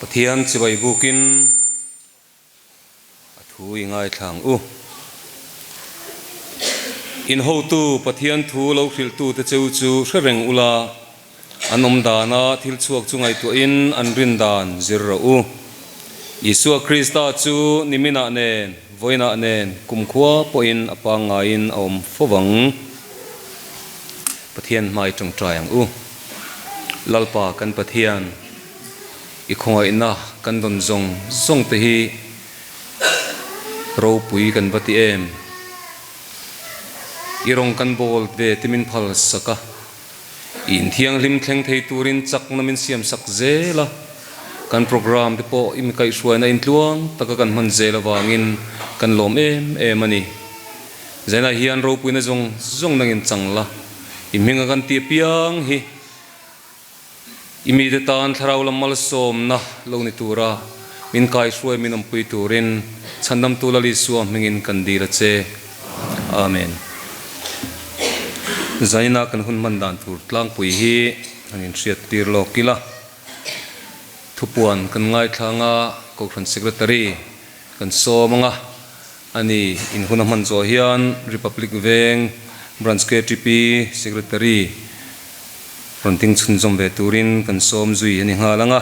Pathian chibai bukin a thu i ngaithla ang u. In hotu Pathian thu lo hrilhtute cheu chu hre reng ula, an awm dana thil chhuak chu ngaihtuahin an rin dan zir rawh u. Isua Krista chu niminah nen, vawiinah nen kumkhua pawhin a pangngaiin a awm fo vang. Pathian hmai tawngtai ang u. Lalpa kan Pathian, i khawngaihna kan dawn zawng zawng te hi ropui kan va ti em? I rawng kan bawl ve ti min phal sak a, i inthianghlim thleng thei turin chakna min siam sak zel a, kan programme te pawh i mi kaihhruaina intluang taka kan hman zel avangin kan lawm em em a ni. Zainah hian ropuina zawng zawng nangin chang la, i hminga kan tih apiang hi i mite tan thlarau lam malsawmna lo ni tura min kaihruai min awmpui turin Chhandamtu Lal Isua hmingin kan dil a che. Amen. Zaina kan hun hman dan tur tlangpui hi han inhriat tir lawk ila. Thupuan kan ngaithla anga Kohhran Secretary kan sawm anga. A ni, in hun a hman zawh hian Republic Veng Branch KTP Secretary rawn ding chhunzawm ve turin kan sawm zui a ni nghal ang a.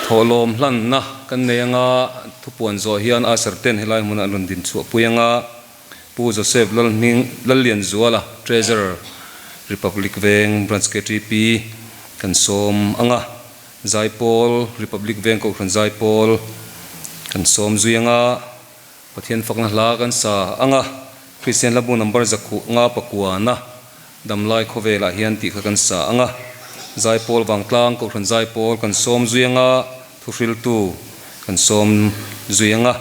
Thawhlawm hlanna kan nei anga thupuan zawh hian Usher ten helai hmunah an rawn din chhuahpui ang a, Pu Joseph Lalhming Lallianzuala, Treasurer, Republic Veng Branch KTP kan sawm ang a. Zaipawl, Republic Veng Kohhran Zaipawl kan sawm zui ang a, Pathian fakna hla kan sa ang a, Kristian Hlabu number zakhuh nga pakuana damlai khawvelah hian tih kha kan sa ang a, Zaipawl Vangtlang Kohhran Zaipawl kan sawm zui ang a, Thuhriltu kan sawm zui ang a,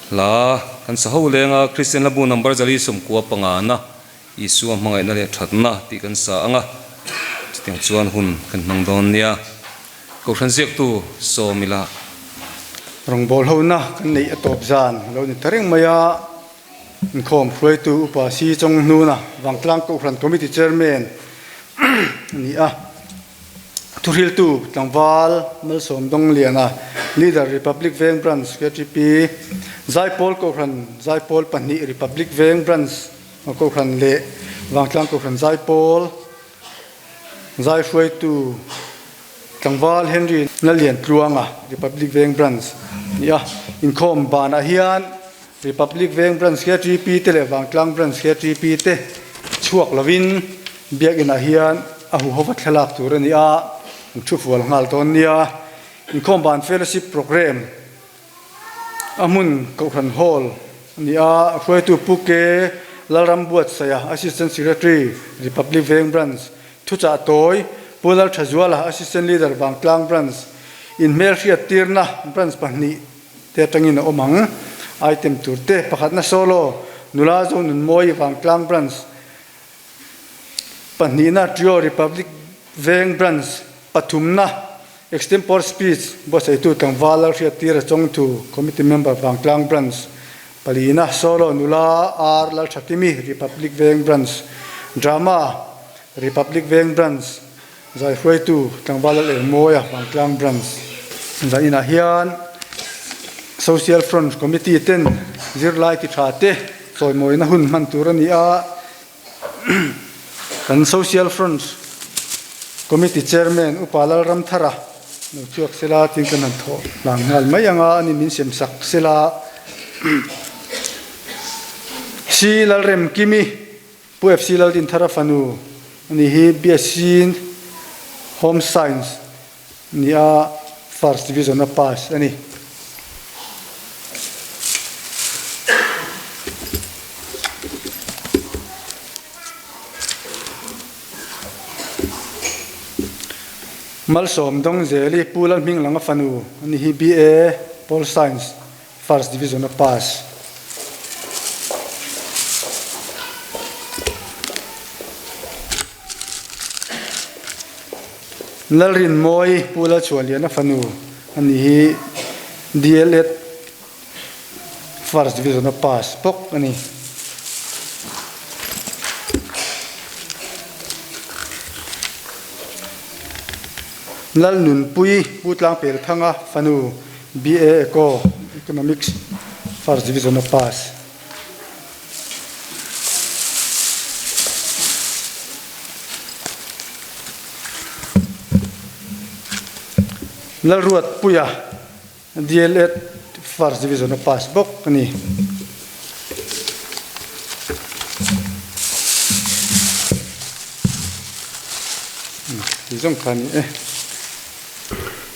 hla kan sa ho leng a, Kristian Hlabu number 4 pangana Isua hmangaihna leh thatna tih kan sa ang a, chutiang chuan hun kan hmang dawn nia. Kohhran ziaktu sawm ila. Rawngbâwl hona kan neih a tawp zan a lo ni ta reng mai a, inkhawm hruaitu Upa Si Chawng Hnuna Vangtlang Kohhran Committee Chairman a ni a. Thuhriltu tlangval Malsawm Dongliana, Leader Republic Veng Branch KTP, Zaipawl Kohhran Zaipawl pahnih Republic Veng Branch Kohhran leh Vangtlang Kohhran Zaipawl zai hruaitu tlangval Henry Laliantluanga Republic Veng Branch a ni a. Inkhawm banah hian Republic Veng Branch KTP te leh Vangtlang Branch KTP te chhuak lovin Biakinah hian a huhova thlalak tur a ni a, an thu fual nghal dawn nia. Inkhawm ban Fellowship Programme A hmun Kohhran Hall a ni a, hruaitu Pu Ke Lalrambuatsaia, Assistant Secretary, Republic Veng Branch, Thuchah Tawi, Pu Lalthazuala, Assistant Leader, Vangtlang Branch, inhmelhriat tirna Branch pahnih te atangin a awm ang. Item tur te, pakhatna Solo, Nula Zonunmawi, Vangtlang Branch, pahnihna Trio, Republic Veng Branch, pathumna Extempore Speech, Buatsaihtu tlangval Lalhriattir a chawngtu, Committee Member Vangtlang Branch, palina, Solo Nula R Lalthakimi, Republic Veng Branch, Drama, Republic Veng Branch, Zaihruaitu tlangval Lal Engmawia, Vangtlang Branch. Zaninah hian Social Front Committee ten zirlai ti tha te chawimawina hun hman tur a ni a. Kan Social Front Committee Chairman Upa Lalramthara lo chhuak sela tin kan han thawh hlan nghal mai ang a, ani min sem sak sela. Si Lalremkimi, Pu FC Laldinthara fanu a ni hi BSc Home Science a ni a, First Division a pass a ni. Malsawm Dawngzeli Pu Lalhminglanga fanu a ni hi BA Pol Science First Division a pass. Lalrinmawi Pu Lalchhuahliana fanu a ni hi DLEd First Division a pass bawk a ni. Lalnunpui Pu Tlangpelthanga fanu BA Eco Economics First Division a pass. Lalruatpuia DLEd First Division a pass bawk a ni. Ti zawng kha a ni e.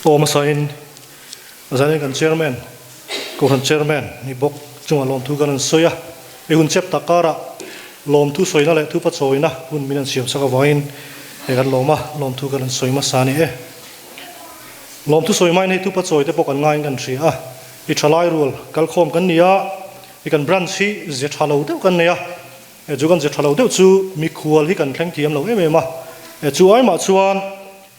Aw hmasain zanin kan Chairman, Kohhran Chairman ni bawk chungah lawmthu kan rawn sawi a. Hei hun chep tak karah lawmthu sawina leh thupa chawina hun min an siam sak avangin hei kan lawm a, lawmthu kan rawn sawi hmasa a ni e. Lawmthu sawi hmain hei thupa chawi te pawh kan ngaiin kan hria a, i thalai rual kalkhawm kan ni a, i kan branch hi ze tha lo deuh kan nei a, e chu kan ze tha lo deuh chu mikhual hi kan thleng thiam lo em em a, e chu ai mah chuan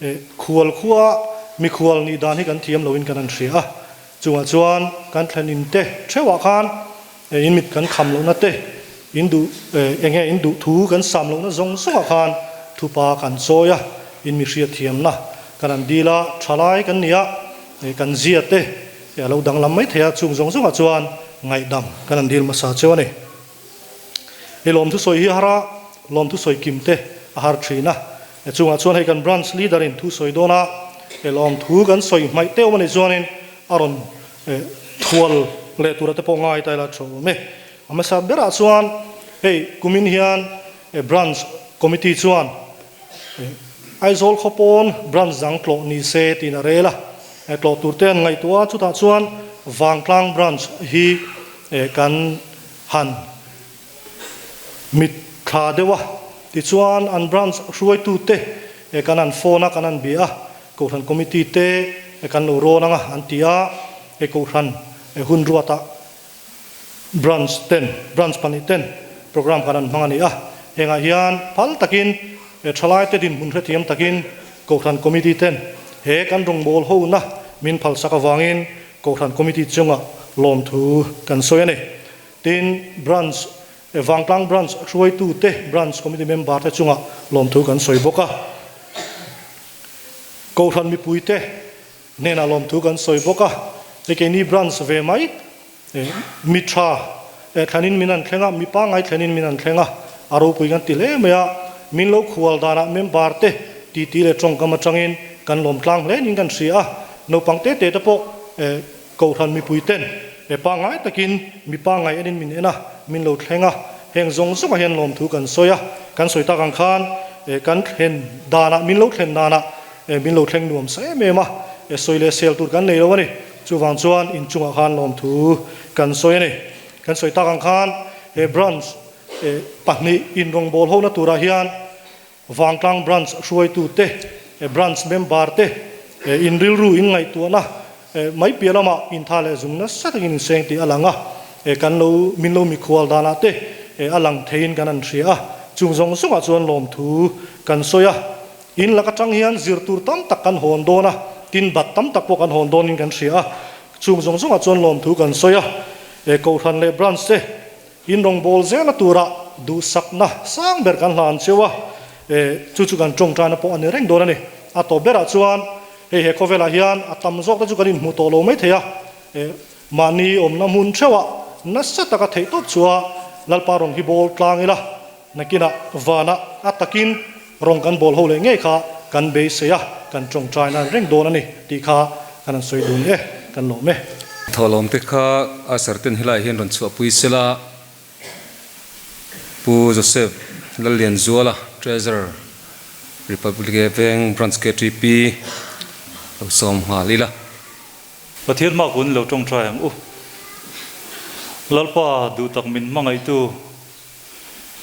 e khual khua mikhual nih dan hi kan thiam loin kan han hria a, chungah chuan kan thlen in te theuhah khan e in mit kan kham lohna te, in duh e enge in duh thu kan sam lohna zawng zawngah khan thupa kan chawi a, in mi hriat thiamna kan han dil a, thalai kan ni a, e kan zia te e a lo danglam mai thei a, chung zawng zawngah chuan ngaihdam kan han dil hmasa cheu a ni. Hei lawmthu sawi hi a har a, lawmthu sawi kim te a har thin a, e chungah chuan hei kan branch leader in thu sawi dawn a, e lawmthu kan sawi hmaih teuh a nih chuanin a rawn e thual leh tura te pawh ngai ta ila tha awm e. A hmasa berah chuan hei kumin hian e branch committee chuan e Aizawl khawpawn branch dang tlawh ni se tiin a rel a, e tlawh tur te an ngaihtuah a, chutah chuan Vangtlang branch hi e kan han mit thla deuh a, tichuan an branch hruaitute e kan han phone a, kan han bia a, Kohhran committee te e kan lo rawn ang a an ti a, e Kohhran e hun ruatah branch ten, branch pahnih ten program kan han hmang a ni a, hengah hian phal takin e thalaite dinhmun hrethiam takin Kohhran committee ten he kan rawngbâwl hona min phalsak avangin Kohhran committee chungah lawmthu kan sawi a ni. Tin, branch Vangtlang branch hruaitute, branch committee member te chungah lawmthu kan sawi bawk a. Kohhran mipuite hnenah lawmthu kan sawi bawk a. Hei keini branch ve mai mi tha thlenin min an thleng a, mi pangngai thlenin min an thleng a, a ropui kan ti hle mai a. Min lo khual danah member te titi leh tawngkam atangin kan lawm tlang hle niin kan hria a. Naupang te te te pawh Kohhran mipuiten he pangngai takin mi pangngai enin min en a, min lo thleng a, heng zawng zawngah hian lawmthu kan sawi a, kan sawi tak ang khan kan thlen danah, min lo thlen danah min lo thleng nuam sa em em a, sawi leh sel tur kan nei lo a ni. Chuvang chuan inchungah khan lawmthu kan sawi a ni. Kan sawi tak ang khan he branch pahnih inrawngbâwl hona turah hian Vangtlang Branch hruaitute, Branch member te in rilru in ngaihtuahna mai piah lamah intha leh zung nasa takin in seng tih a lang a, kan lo min lo mikhual danah te a lang theiin kan han hria a, chung zawng zawngah chuan lawmthu kan sawi a, in lak atang hian zir tur tam tak kan hawn dawn a, tin bat tam tak pawh kan hawn dawnin kan hria a, chung zawng zawngah chuan lawmthu kan sawi a, Kohhran leh Branch te In rawngbâwl zêla tûra duhsakna sâng ber kan hlan cheu a, chu chu kan ṭawngṭaina pawh a ni reng dâwn a ni. A tawp berah chuan hei he khawvelah hian a tam zawk te chu kan inhmuh tawh lo mai thei a, mahni awmna hmun ṭheuhah nasa taka theih tawp chua Lalpa rawn hi bâwl tlang ila, nakinah vânah a takin rawn kan bâwl ho leh ngei kha kan beisei a, kan ṭawngṭaina reng dâwn a ni tih kha kan han sawi dun e, kan lawm e. Thawhlawmte kha Usher ten helaiah hian rawn chhuahpui sela, Pu Joseph Lallianzuala, Treasurer, Republic Veng Branch ktp lo sawm nghal ila. Pathian hma kun lo tawngtai ang u. Lalpa duhtak min hmangaihtu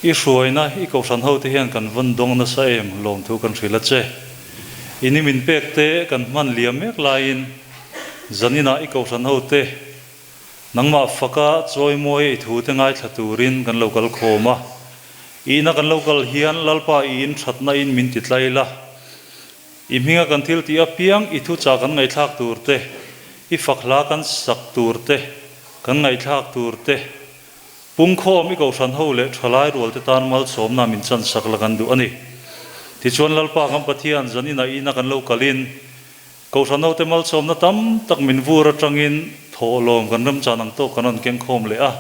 I hruaina i kohhran hote hian kan vawn dawng nasa em lawmthu kan hrilh a che. I ni min pek te kan hman liam mek laiin zaninah i kohhran hote nangmah faka chawimawi i thu te ngaithla turin kan lo kal khawm a. I ina kan lo kal hian Lalpa i in thatna in min ti tlai la. I hminga kan thil tih apiang i thuchah kan ngaihthlak tur te, i fak hla kan sak tur te, kan ngaihthlak tur te, Pungkhawm i kohhran ho leh thalai rualte tan malsawmna min chan sak la kan duh a ni. Tichuan Lalpa kan Pathian zan inah ina kan lo kalin. Kohhran hote malsawmna tam tak min vur atangin thawhlawm kan remchan ang tawk kan rawn kengkhawm leh a.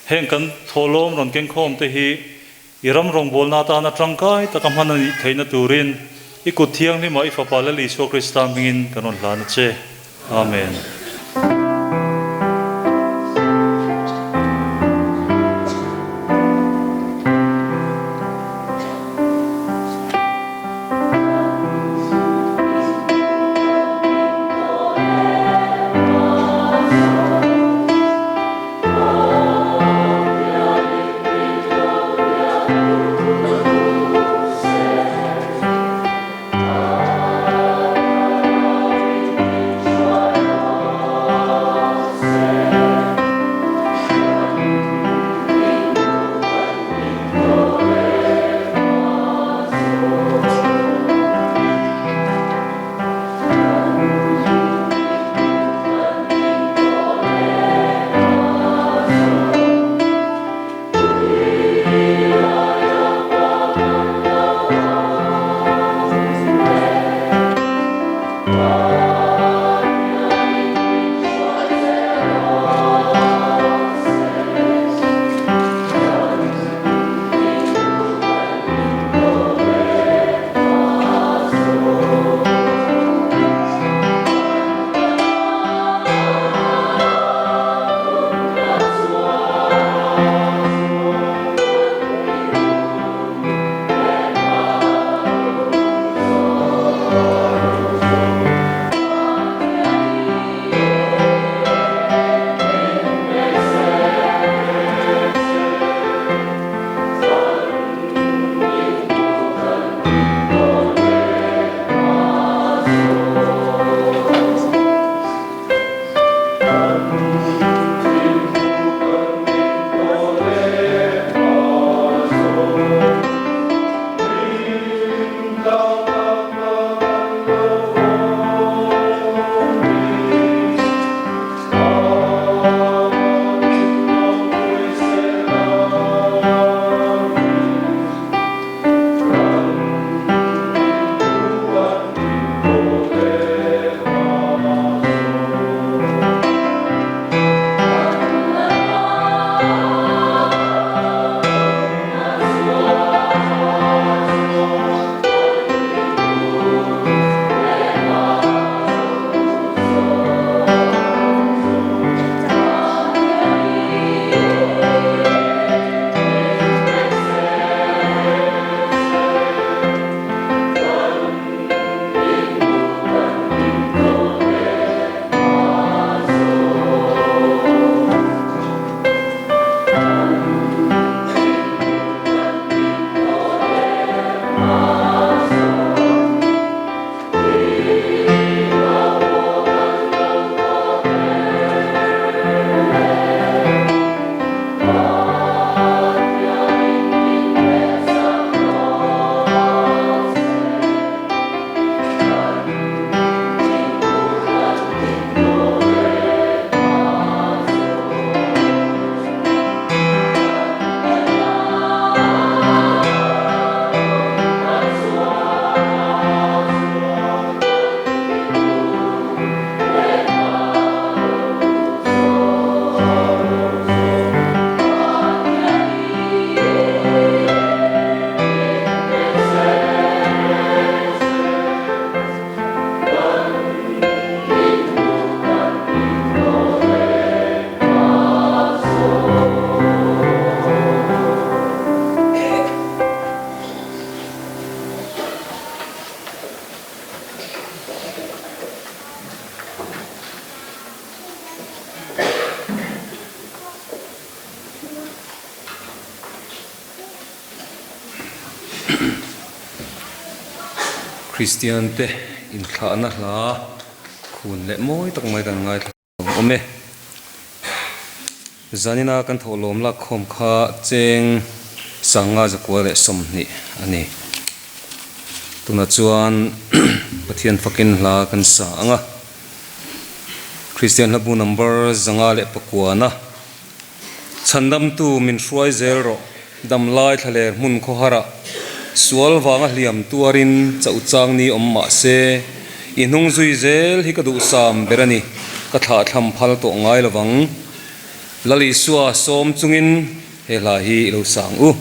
Heng kan thawhlawm rawn kengkhawm te hi i ram rawngbawlna atana tangkai taka hman a nih theihna turin i kut thianghlimah i Fapa Lal Isua Krista hmingin kan rawn hlan a che. Amen. Kristian te inthlahna hla khun leh mawi tak mai kan ngaithla awm e. Zanina kan thawhlawm lakkhawm kha cheng sanga zakua leh 20 a ni. Tunah chuan Pathian fakin hla kan sa ang a. Kristian hlabu number 509 Chhandamtu min hruai zel rawh, damlai thlaler hmun khawharah sual vanga hliam tuarin chauh chang ni awm mah se. I hnung zui zel hi ka duhsam ber a ni, ka thlahthlam phal tawh ngai lovang. Lal Isua sawm chungin he hla hi i lo sang u.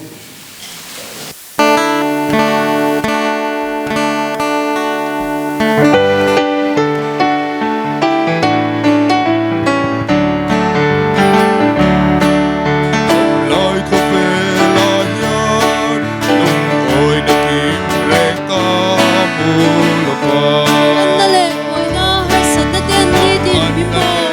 Anna leh buaina harsatna ten nitin min bawm.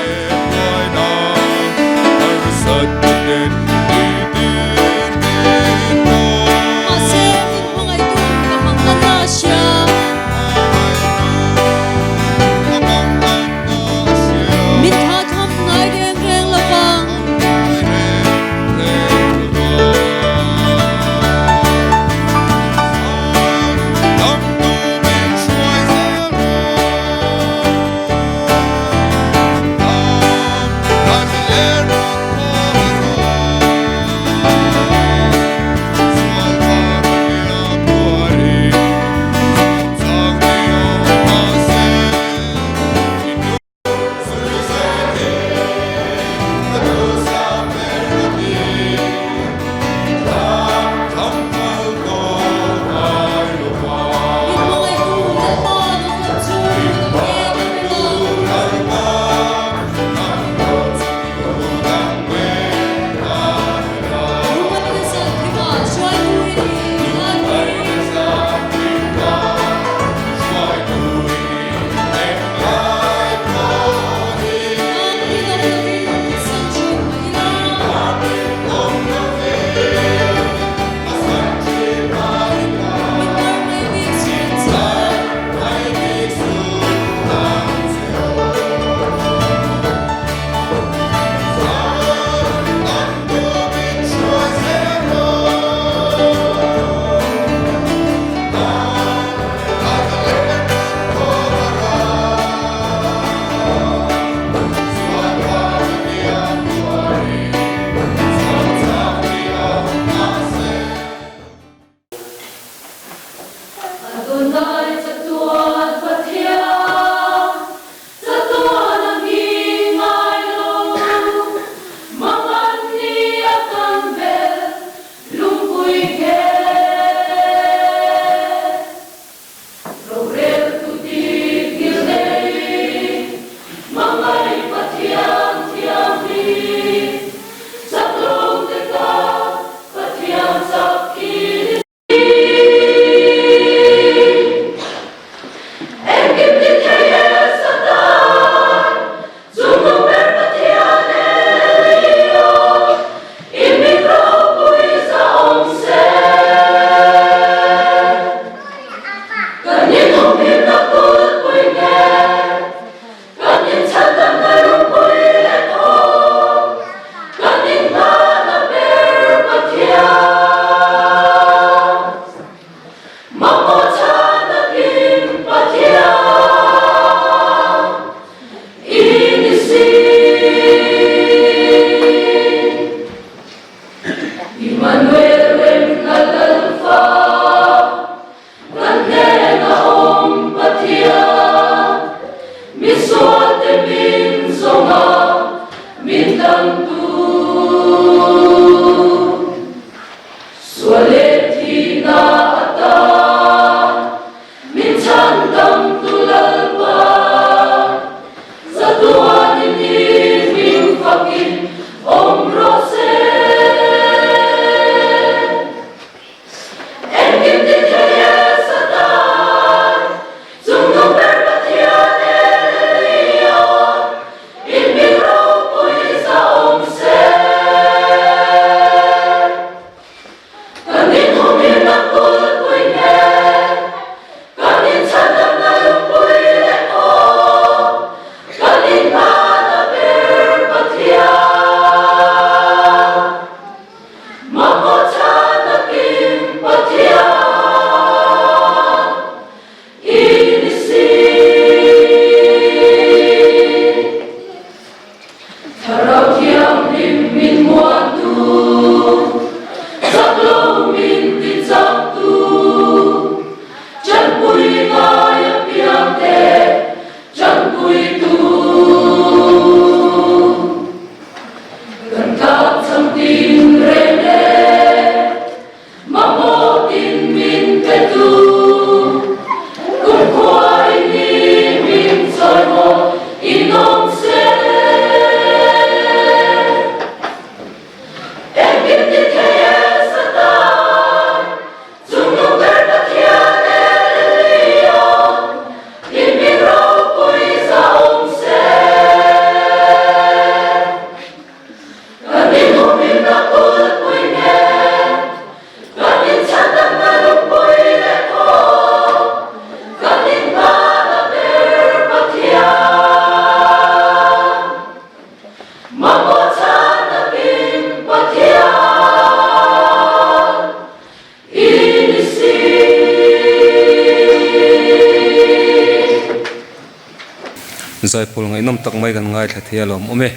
Zaipawl ngaihnawm tak mai kan ngaithla thei a lawm awm e.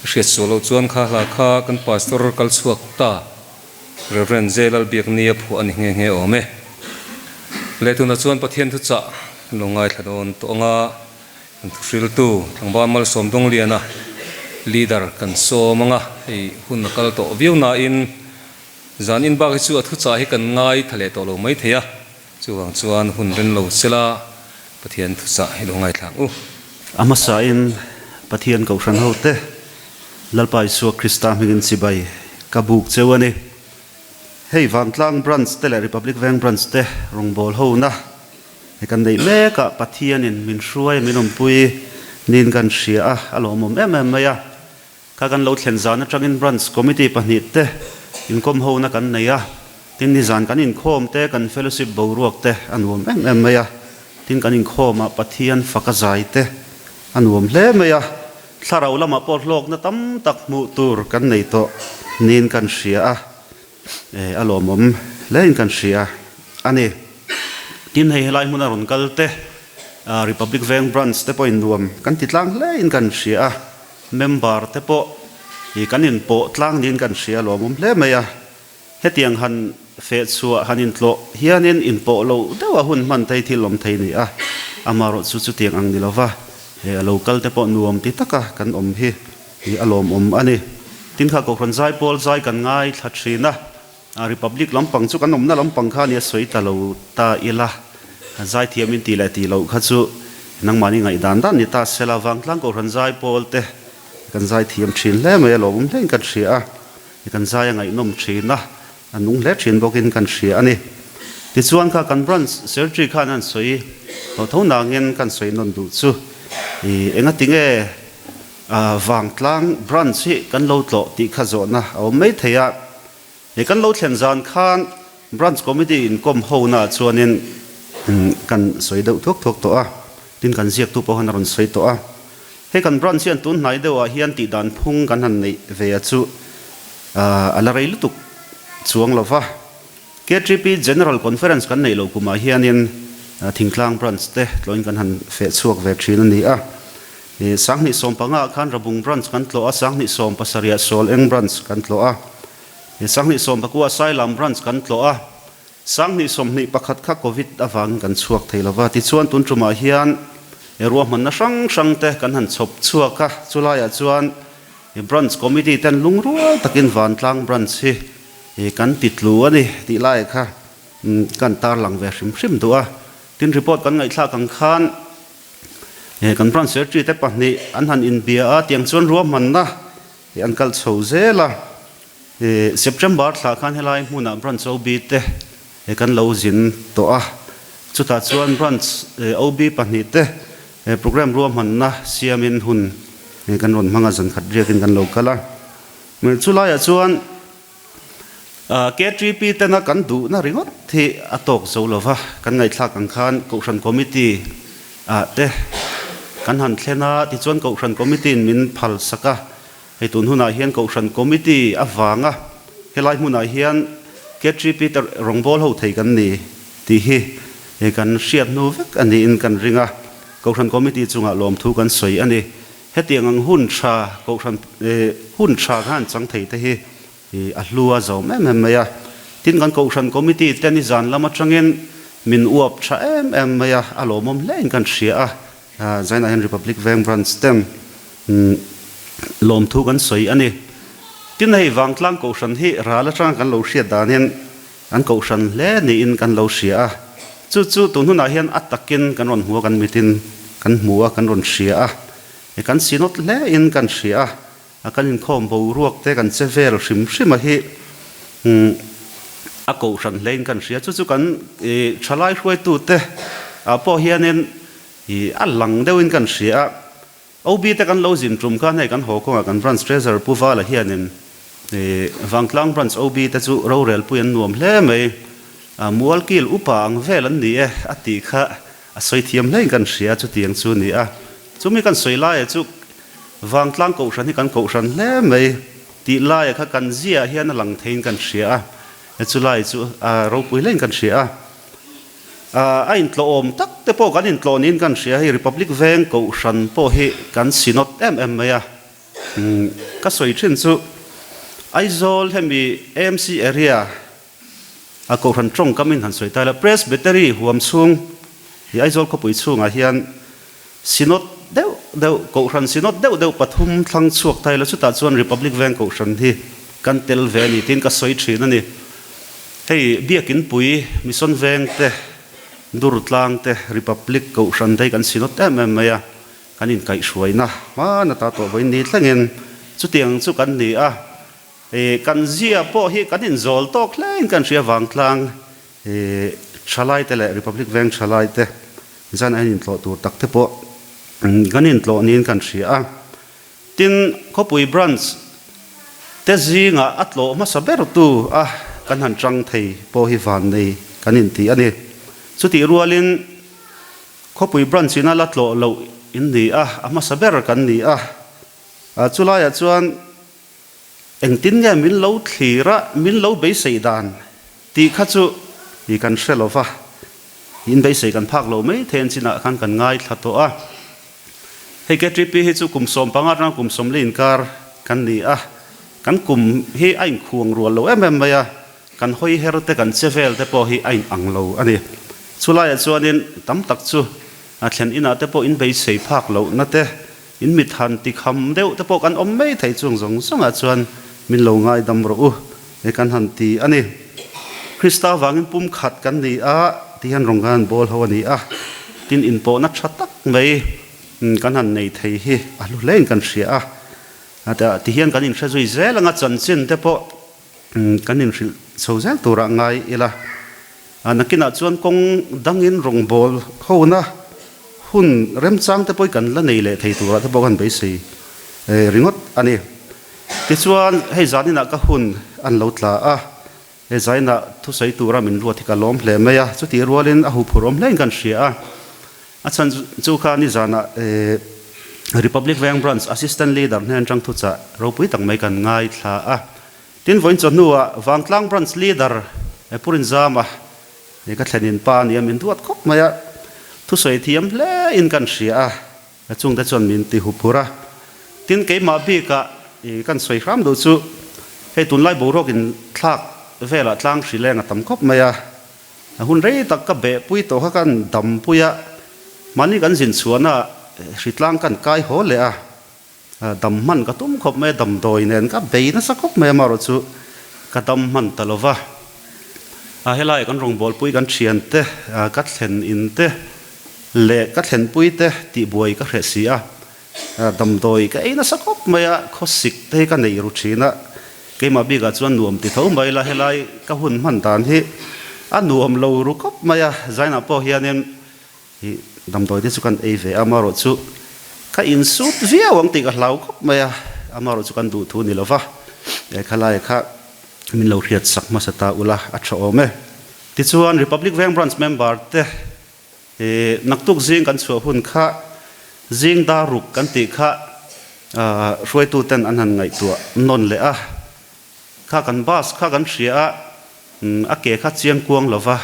Ka hriat sual loh chuan kha hla kha kan Pastor kal chhuak ta Rev. J. Lalbiaknia phuah a ni nghe nghe awm e. Leh tunah chuan Pathian thuchah kan lo ngaithla dawn tawh anga kan thuhriltu Tlangval Malsawm Dawngliana Leader kan sawm anga hei hun a kal tawh viau nain zan in bak hi chu a thuchah hi kan ngaithla leh tawh lo mai thei a. Chuvang chuan hun ren lo sela Pathian thuchah hi lo ngaithla ang u. A hmasain Pathian Kohhran hote Lalpa Isua Krista hmingin chibai ka buk cheu a ni. Hei Vantlang Branch te leh Republic Veng Branch te rawngbâwl hona he kan neih mek ah Pathianin min hruai min awmpui niin kan hria a, a lawmawm em em mai a. Kha kan lo thlen zan atangin Branch Committee pahnihte inkawm hona kan nei a, tin nizan kan inkhawm te, kan fellowship boruak te a nuam em em mai a, tin kan inkhawmah Pathian faka zai te a nuam hle mai a, thlarau lamah pawh hlawkna tam tak hmuh tur kan nei tawh niin kan hria a, a lawmawm hlein kan hria a ni. Tin hei helai hmuna rawn kal te Republic Veng Branch te pawhin nuam kan ti tlang hlein kan hria a, Member te pawh hi kan inpawh tlang niin kan hria lawmawm hle mai a, hetiang han feh chhuah han intlawh hianin inpawh lo deuha hun hman thei thil awm thei ni a, amarawh chu chutiang ang ni lova he a lo kal te pawh nuam ti taka kan awm hi hi a lawmawm a ni. Tin kha Kohhran Zaipawl zai kan ngaithla thin a, Republic lampang chu kan awmna lampang kha nia sawi ta lo ta ila, zaithiam in ti leh tih loh kha chu nangmahni ngaihdan dan ni ta sela, Vangtlang Kohhran Zaipawl te kan zaithiam thin hle mai a, lawmawm hlein kan hria a, kan zai a ngaihnawm thin a, a nung hle thin bawkin kan hria a ni. Tichuan kha kan Branch Secretary khan an sawi tawh tho nangin kan sawi nawn duh chu i engatinge Vangtlang Branch hi kan lo tlawh tih kha zawhna a awm mai thei a. He kan lo thlen zan khan Branch Committee inkawm hona chuanin kan sawi deuh thuak thuak tawh a, tin kan ziaktu pawh khan a rawn sawi tawh a. Hei kan Branch hian tun hnai deuhah hian tih dan phung kan han neih ve a chu a la rei lutuk chuang lo va. KTP General Conference kan neih loh kumah hianin Thingtlang Branch te tlawhin kan han feh chhuak ve thin a ni a. 2015 ah khan Rabung Branch kan tlawh a, 2017 ah Sawl Eng Branch kan tlawh a, 2019 ah Sailam Branch kan tlawh a, 2021 kha Covid avangin kan chhuak thei lo va. Tichuan tun tumah hian ruahmanna hrang hrang te kan han chhawp chhuak a, chulaiah chuan Branch Committee ten lungrual takin Vantlang Branch hi kan ti tlu a ni tih lai kha kan tarlang ve hrim hrim duh a. Tin report kan ngaihthlak ang khan Kan branch secretary te pahnih an han inbia a, tiang chuan ruahmanna hi an kal chho zel a. September thla khan helai hmunah branch OB te kan lo zin tawh a, chutah chuan branch OB pahnih te programme ruahmanna siamin hun kan rawn hmang a, zan khat riakin kan lo kal a. Chulaiah chuan KTP tena kan duhna ringawt hi a tawk zo lo va, kan ngaihthlak ang khan Kohhran Committee ah te kan han thlen a, tichuan Kohhran Committee in min phal sak a, hei tun hunah hian Kohhran Committee avanga helai hmunah hian KTP te rawngbâwl ho thei kan ni tih hi kan hriat hnu vek a niin kan ring a, Kohhran Committee chungah lawmthu kan sawi a ni. Hetiang ang hun tha, Kohhran hun tha kha an chang thei te hi a hlu a zawm em em mai a. Tin, kan Kohhran Committee te nizan lam atangin min uap tha em em mai a, a lawmawm hle in kan hria a. Zainah hian Republic Veng Branch ten lawmthu kan sawi a ni. Tin, hei Vangtlang Kohhran hi ral atanga kan lo hriat danin an Kohhran hle niin kan lo hria a. Chu chu tun hunah hian a takin kan rawn hmu a, kan mitin kan hmu a, kan rawn hria a, kan sinawt hlein kan hria a, kan inkhawm boruak te kan che vel hrim hrim a hi a kohhran hlein kan hria. Chu chu kan thalai hruaitute ah pawh hianin a lang deuhin kan hria a. OB te kan lo zin tum khan hei kan haw kawngah kan Branch Treasurer Pu Vala hianin Vangtlang Branch OB te chu rorelpui an nuam hle mai, Mualkil upa ang vel an ni e a tih kha a sawi thiam hlein kan hria chutiang chu ni a. Chumi kan sawi laia chu Vangtlang Kohhran hi kan kohhran hle mai tih laia kha kan ziaah hian a lang theiin kan hria a, chulai chu a ropui hlein kan hria a. A intlawhawm tak. tak te pawh kan intlawh niin kan hria hei Republic Veng Kohhran pawh hi kan synod em em mai a. Ka sawi thin chu Aizawl hemi AMC area a Kohhran tawngkam in han sawi ta ila Presbytery huam chhung hi Aizawl khawpui chhungah hian Synod deuh deuh, Kohhran Synod deuh deuh pathum thlang chhuak ta ila chutah chuan Republic Veng Kohhran hi kan tel ve a ni tiin ka sawi thin a ni. Hei Biakin pui Mission Veng te, Durtlang te, Republic Kohhran te hi kan Synod em em mai a, kan inkaihhruaina hma nata tawh vawiin ni thlengin chutiang chu kan ni a. Kan zia pawh hi kan inzawl tawk hlein kan hria vangtlang Thalai te leh Republic Veng thalai te zan a intlawh tur tak te pawh kan intlawh niin kan hria a. Tin, khawpui branch te zingah a tlawh hmasa ber tu a kan han chang thei pawh hi vannei kan inti a ni. Chutih rualin khawpui branch ina la tlawh loh in ni a, a hmasa ber kan ni a. Chulaiah chuan Engtin nge min lo thlir a, min lo beisei dan tih kha chu i kan hre lo va, in beisei kan phak lo mai thei an chinah khan kan ngaithla tawh a. Hei KTP hi chu kum 15 atanga kum 40 inkar kan ni a, kan kum hi a inkhuang rual lo em em mai a, kan hawi her te kan che vel te pawh hi a inang lo a ni. Chulaiah chuanin tam tak chu a thlen inah te pawh in beisei phak lohna te, In mit han ti kham deuh te pawh kan awm mai thei chung zawng zawngah chuan min lo ngaidam rawh u e kan han ti a ni. Krista vangin pum khat kan ni a ti hian rawng kan han bawl ho a ni a, tin inpawhna tha tak mai kan han nei thei hi a hlu hlein kan hria a, ti hian kan inhre zui zel anga chanchin te pawh kan inhrilh chho zel turah ngai ila. Nakinah chuan kawng dangin rawngbâwl hona hun remchang te pawh kan la nei leh thei turah te pawh kan beisei ringawt a ni. Tichuan, hei zaninah ka hun an lo tla a, he zainah thusawi tura min ruat hi ka lawm hle mai a, chutih rualin a huphurh awm hlein kan hria a. A chhan chu kha nizanah Republic Veng Branch Assistant Leader hnen atang thuchah ropui tak mai kan ngaithla a. Tin, vawiin chawhnuah Vangtlang Branch Leader Pu Rinzama ka thlenin pa nia min duat khawp mai a, thusawi thiam hle in kan hria a, chungte chuan min ti huphur a. Tin, keimah bikah kan sawi hram duh chu hei tunlai boruak in thlak velah tlang hri leng a tam khawp mai a, hun rei tak ka behpui tawh kha kan dampui a, mahni kan zin chhuahna hri tlang kan kai haw leh a. Dam hman ka tum khawp mai a, damdawi nen ka bei nasa khawp mai amaherawh chu ka dam hman ta lo va. Helai kan rawngbawlpui kan thian te, ka thlen in te leh ka thlenpui te tihbuai ka hreh si a, damdawi ka ei nasa khawp mai a, khawsik te hi ka nei ru thin a, keimah bikah chuan nuam ti tho mai la, helai ka hun hman dan hi a nuam lo ru khawp mai a, zainah pawh hianin Hi damdawi te chu kan ei ve a, amaherawh chu ka insut viau ang tih ka hlau khawp mai a, amaherawh chu kan duh thu ni lo va, he khalai kha min lo hriat sak hmasa ta ula a tha awm e. Tichuan Republic Veng Branch member te naktuk zing kan chhuah hun kha zing dar ruk kan tih kha hruaitu ten an han ngaihtuah nawn leh a, Kha kan bus kha kan hria a, a ke kha chiang kuang lo va,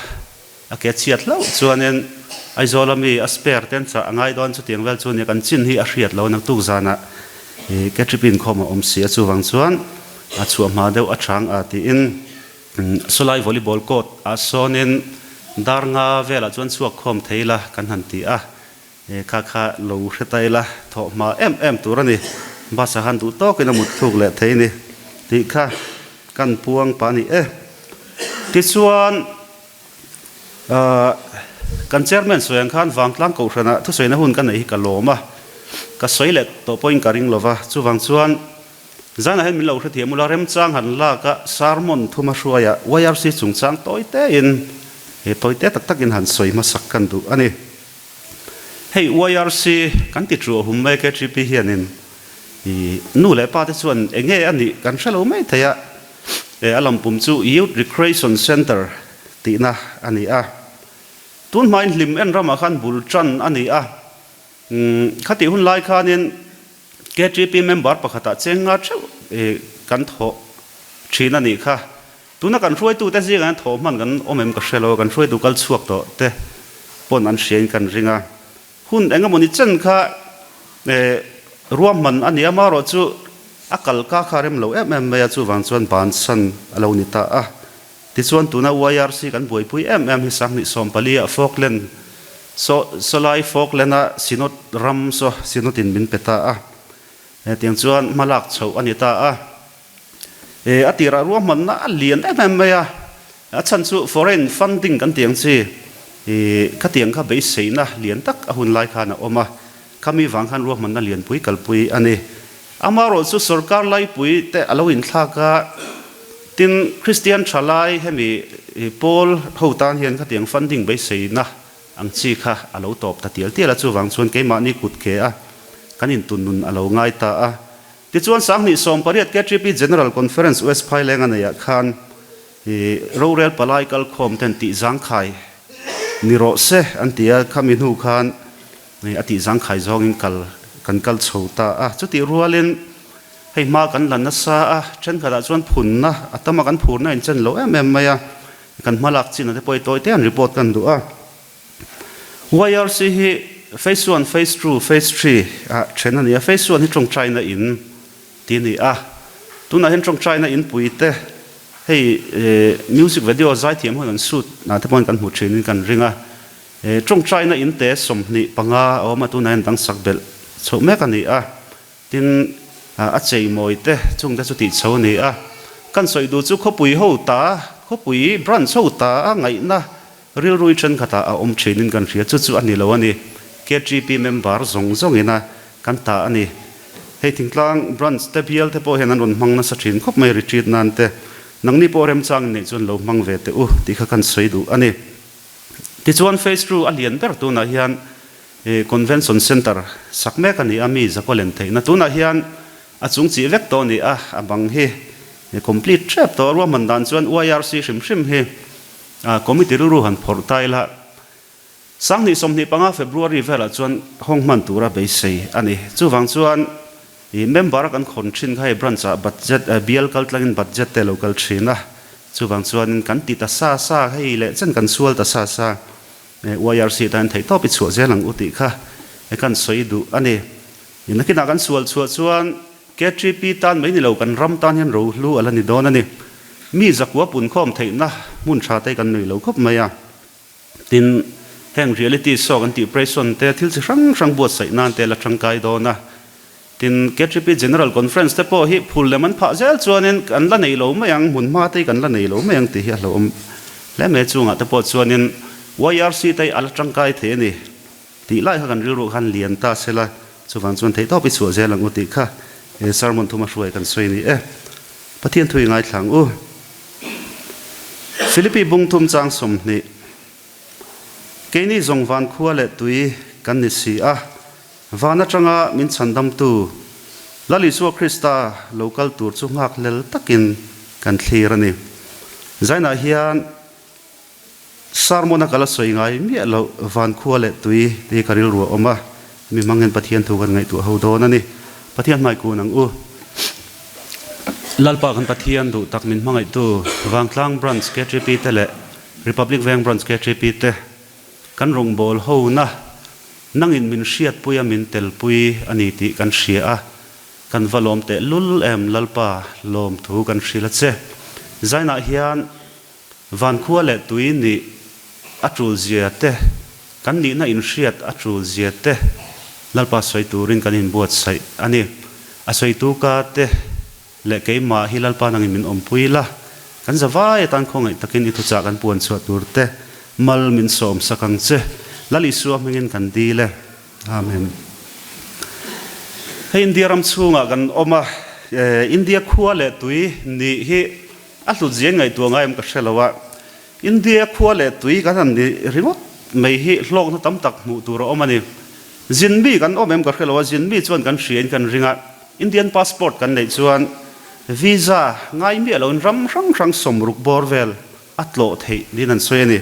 a ke chhiat hlauh chuanin Aizawl ami a spare te an chah a ngai dawn chutiang vel chu nia kan chin hi a hriat lo naktuk zanah i ke trip inkhawm a awm si a chuvang chuan a chhuah hma deuh a chang a tiin sawlai volleyball court ah sawnin dar nga velah chuan chhuak khawm thei ila kan han ti a. He kha kha lo hre ta ila thawh hma em em tur a ni. Bus ah khan duh tawkin a mut thluk leh thei ni tih kha kan puang pah a ni e. Tichuan kan chairman sawi ang khan Vangtlang Kohhranah thusawiina hun ka neih hi ka lawm a, ka sawi leh tawh pawhin ka ring lova, chuvang chuan zanah hian min lo hrethiam ula remchang han lak a sermon thuma hruaia YRC chungchang tawi tein he tawi te tak takin han sawi hmasak kan duh a ni. Hei YRC kan ti chu a hum mai KTP hianin i nu leh pa te chuan eng nge a nih kan hre lo mai thei a, e a lampum chu Youth Recreation Centre tihna a ni a. Tun hmain hlim en ramah khan bul tan a ni a, khatih hun lai khanin KTP member pakhatah cheng nga theuh kan thawh thin a nih kha. Tuna kan hruaitute zingah hian thawh hman kan awm em ka hre lo, kan hruaitu kal chhuak tawh te. pawn an hriain kan ring a. Hun eng emawni chen kha ruahman a ni a, amaherawhchu a kal ka kha rem lo em em mai a, chuvang chuan bansan a lo ni ta a. Tichuan tuna YRC kan buaipui em em hi 2014 ah Falkland saw sawlai Falkland a Synod ram saw Synod in min pe ta a, hetiang chuan hmalak chhoh a ni ta a. E a tirah ruahmanna a lian em em mai a, a chhan chu foreign funding kan tih ang chi i khatiang kha beiseina lian tak a hun lai khan a awm a, khami vang khan ruahmanna lianpui kalpui a ni. Amaherawhchu sorkar laipui te a lo inthlak a, tin Kristian thalai hemi pawl ho tan hian khatiang funding beiseina ang chi kha a lo tawp ta tial tial a, chuvang chuan keimahni kut ke a kan intunnun a lo ngai ta a. Tichuan 2018 KTP General Conference West Phaileng a neihah khan rorel palai kalkhawm ten tih zangkhai ni rawh se an ti a, khami hnu khan a tih zangkhai zawngin kal kan kal chho ta a. Chutih rualin hei hma kan la nasa a, thenkhatah chuan phunna a tam a, kan phurna a inchen lo em em mai a, kan hmalak chin a te pawh i tawi te an report kan duh a. YRC hi Phase One, Phase Two, Phase Three ah then a ni a. Phase One hi tawngtaina in ti a ni a. Tunah hian tawngtaina inpui te hei music video zaithiam ho an shoot ah te pawhin kan hmu thinin kan ring a. Tawngtaina in te 25 a awm a, tunah hian dang sak belh chhoh mek a ni a. Tin, a cheimawi te chung te chu tih chho a ni a. Kan sawi duh chu khawpui ho ta, khawpui branch ho ta a ngaihna Rilrui thenkhatah a awm thinin kan hria, chu chu a ni lo a ni. KTP member zawng zawngin a kan ta a ni. Hei thingtlang branch te bial te pawh hian an rawn hmang nasa thin khawp mai retreat nan te. Nangni pawh remchang in neih chuan lo hmang ve teh u tih kha kan sawi duh a ni. Tichuan phase two a lian ber tunah hian Convention Centre sak mek a ni a, mi zakua len theihna tunah hian a chung chih vek tawh a ni a, a bang hi complete tep tawh a, ruahman dan chuan YRC hrim hrim hi Committee rilru han phawrh ta ila, 2025 February velah chuan hawng hman tura beisei a ni. Chuvang chuan i member a kan khawn thin kha hei branch ah budget, bial kal tlangin budget te a lo kal thin a. Chuvang chuanin kan ti ta sa sa, hei leh chen kan sual ta sa sa, YRC tan theihtawp i chhuah zel ang u tih kha kan sawi duh a ni. Nakinah kan sual chhuah chuan KTP tan mai ni lo, kan ram tan hian rohlu a la ni dawn a ni. Mi zakua punkhawm theihna hmun tha te kan nei lo khawp mai a. Tin, heng reality show kan tih preson te thil chi hrang hrang buatsaih nan te la tangkai dawn a. Tin, KTP General Conference te pawh hi phul lem an phah zel chuanin kan la nei lo mai ang, hmun hma te hi kan la nei lo mai ang tih hi a hlauhawm hle mai. Chungah te pawh chuanin YRC te hi a la tangkai thei a ni. Tih lai kha kan rilru khan lian ta sela, chuvang chuan theihtawp i chhuah zel ang u tih kha he sermon thuma hruai kan sawi a ni e. Pathian thu i ngaithla ang u. Philippi bung thum chang 20, Keini zawng van khua leh tui kan ni si a, van atanga min chhandamtu Lal Isua Krista lo kal tur chu nghakhlel takin kan thlir a ni. Zainah hian Sermon a kal a sawi ngai miah loh van khua leh tui te hi ka rilru a awm a, mi hmang hian Pathian thu kan ngaihtuah ho dawn a ni. Pathian hmai kun ang u. Lalpa kan Pathian duh tak min hmangaihtu Vangtlang Branch KTP te leh Republic Veng Branch KTP te kan rawngbâwl ho na nangin min hriatpui a min telpui a ni tih kan hria a, kan va lawm teh lul em Lalpa lawmthu kan hrilh a che. Zainah hian Vankhua leh tui nih a tul zia te, kan nihna inhriat a tul zia te Lalpa sawi turin kan inbuatsaih a ni. A sawitu ka te leh keimah hi Lalpa nangin min awmpui la, kan zavai atan khawngaih takin i thuchah kan puan chhuah tur te mal min sawm sak ang che. Lal Isua hmingin kan dil e. Amen. Hei India ram chhungah kan awm a, India khua leh tui nih hi A hlut zia ngaihtuah ngai em ka hre lo a, India khua leh tui kan han ni ringawt mai hi hlawkna tam tak hmuh tur a awm a ni. Zin mi kan awm em ka hre lo a, zin mi chuan kan hria in kan ring a, Indian passport kan neih chuan visa ngai miah loin ram hrang hrang 60 bawr vel a tlawh theih niin an sawi a ni.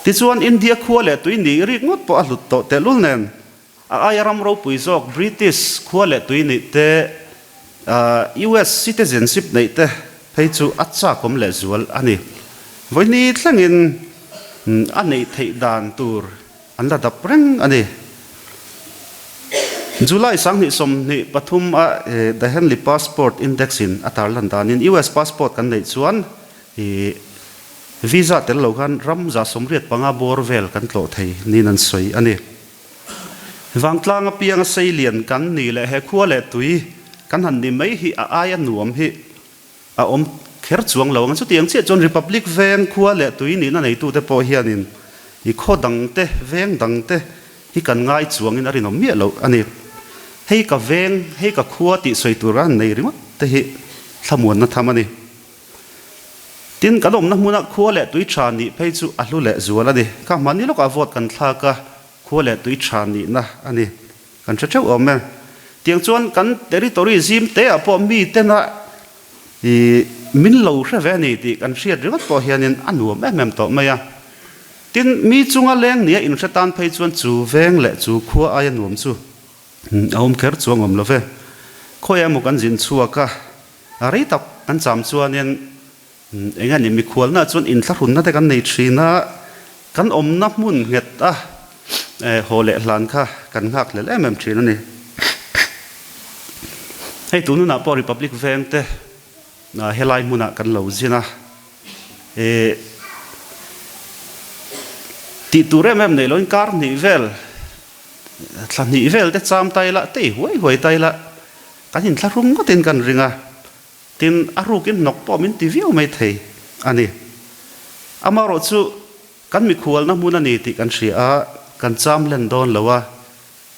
Tichuan India khua leh tui nih rik ngawt pawh a hlut tawh tehlul nen A aia ram ropui zawk British khua leh tui nih te, US citizenship neih te phei chu a chak awm leh zual a ni. Vawihni thlengin a neih theih dan tur an la dap reng a ni. July 2023 a The Henley Passport Index in a tarlan danin US passport kan neih chuan visa tel lo khan ram 85 bawr vel kan tlawh thei niin an sawi a ni. Vangtlang apianga seilian kan ni leh he khua leh tui kan han ni mai hi a aia nuam hi a awm kher chuang lo ang. Chutiang chiah chuan Republic veng khua leh tui nihna neitute pawh hianin i khaw dangte, veng dangte hi kan ngai chuangin a rinawm miah loh a ni. Hei ka veng, hei ka khua tih sawi tura han nei ringawt te hi thlamuanna tham a ni. Tin, kan awmna hmuna khua leh tui tha nih phei chu a hlu leh zual a ni. Kha hmani lawkah vote kan thlak a, khua leh tui tha nihna a ni. Kan hre theuh awm e. Tiang chuan kan territory zim te ah pawh mi tena i min lo hre ve a ni tih kan hriat ringawt pawh hianin a nuam em em tawh mai a. Tin, mi chunga leng nia inhre tan phei chuan chu veng leh chu khua aia nuam chu a awm kher chuang awm lo ve. Khawi emaw kan zin chhuak a, a rei tak kan cham chuanin Eng a ni, mikhualna chuan inthlahrunna te kan nei thin a, kan awmna hmun nghet a haw leh hlan kha kan nghak hlel em em thin a ni. Hei tun hunah pawh Republic veng te helai hmunah kan lo zin a, tih tur em em neih loin kar hnih vel, thla hnih vel te cham ta ila, tei huai huai ta ila, kan inthlahrung ngawtin kan ring a. Tin, a rukin hnawk pawh min ti viau mai thei a ni. Amaherawh chu kan mikhualna hmun a ni tih kan hria a, kan cham len dawn lo a,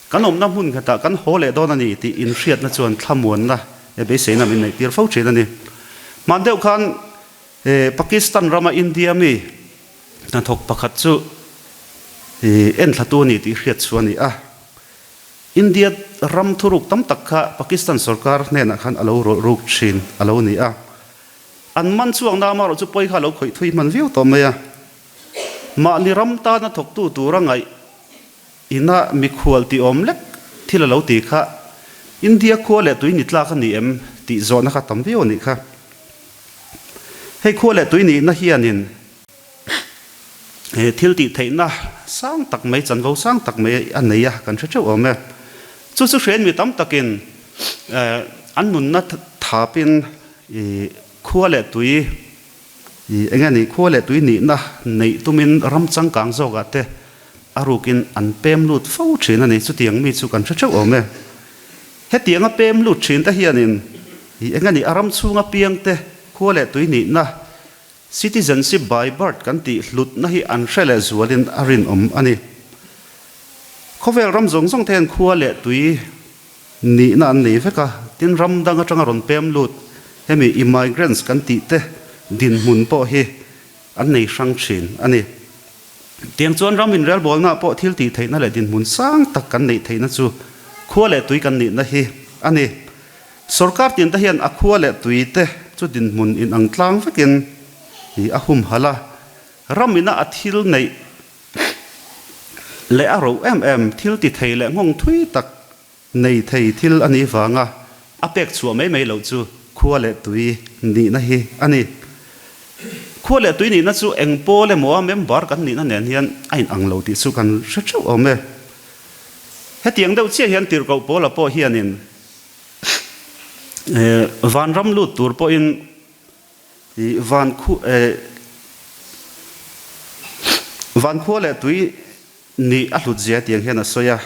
kan awmna hmun khatah kan haw leh dawn a ni tih inhriatna chuan thlamuanna leh beiseina min neihtir fo thin a ni. Hman deuh khan Pakistan rama India mi hnathawk pakhat chu enthlatu a ni tih hriat chu a ni a. India ram thuruk tam tak kha Pakistan sorkar hnenah khan a lo rawlh ruk thin a lo ni a. An man chhuak na amaherawh chu pawi kha a lo khawih thui hman viau tawh mai a. Mahni ram tana thawktu tura ngaih ina mikhual tih awm lek thil a lo ti kha India khua leh tui ni tlak a ni em tih zawhna kha tam viau a nih kha. Hei khua leh tui nihna hianin He thil tih theihna sang tak mai, chanvo sang tak mai a nei a, kan hre theuh awm e. Chu chu hriain mi tam takin an nunna thapin khua leh tui, eng nge ni, khua leh tui nihna neih tumin ram changkang zawkah te a rukin an pem lut fo thin a ni. Chutiang mi chu kan hre theuh awm e. Hetianga pem lut thin te hianin eng nge ni, a ram chhunga piangte khua leh tui nihna Citizenship by birth kan tih hlutna hi an hre leh zualin a rinawm a ni. Khawvel ram zawng zawng te hian khua leh tui nihna an nei vek a, tin ram dang atanga rawn pem lut hemi immigrants kan tih te dinhmun pawh hi an nei hrang thin a ni. Tiang chuan ram inrelbawlnaah pawh thil tih theihna leh dinhmun sang tak kan neih theihna chu khua leh tui kan nihna hi a ni. Sorkar tinte hian a khua leh tui te chu dinhmun inang tlang vekin i a humhalh a, ram ina a thil neih leh a ro em em thil ti thei leh nghawng thui tak nei thei thil a nih vanga a pek chhuah mai mai loh chu khua leh tui nihna hi a ni. Khua leh tui nihna chu eng pawl emaw a member kan nihna nen hian a inang lo tih chu kan hre theuh awm e. Hetiang deuh chiah hian tirhkoh pawla pawh hianin Vanram lut tur pawhin van khu van khua leh tui nih a hlut zia tiang hian a sawi a.